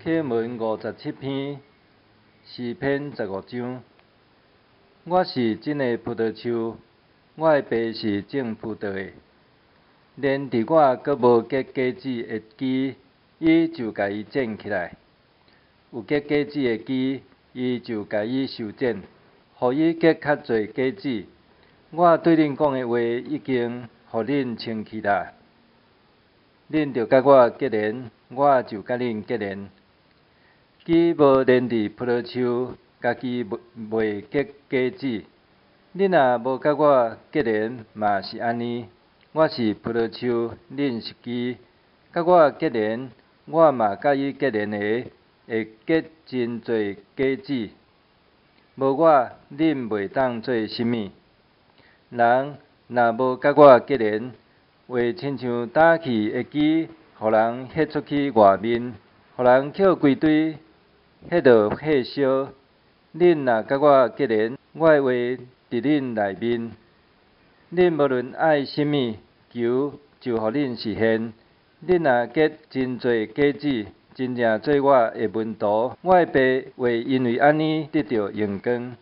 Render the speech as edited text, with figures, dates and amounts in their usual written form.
課文57篇，詩篇15章。我是真的葡萄樹，我的爸是種葡萄的。連佇我閣無結果子的枝，伊就共伊剪起來；有結果子的枝，伊就共伊修剪，予伊結較濟果子。我對恁講的話已經予恁清氣啦。恁著佮我結連，我就佮恁結連。枝無連佇葡萄樹，家己袂結果子。恁若無佮我結連，嘛是按呢。我是葡萄樹，恁是枝。佮我結連，我嘛佮伊結連的，會結真濟果子。無我，恁袂當做啥物。人若無佮我結連，會親像焦去的枝，予人彼出去外面，予人抾規堆，彼落火燒。恁若佮我結連，我的話佇恁內面，恁無論愛啥物，求就予恁實現。恁若結真濟果子，真正做我的門徒，我的爸會因為按呢得著榮光。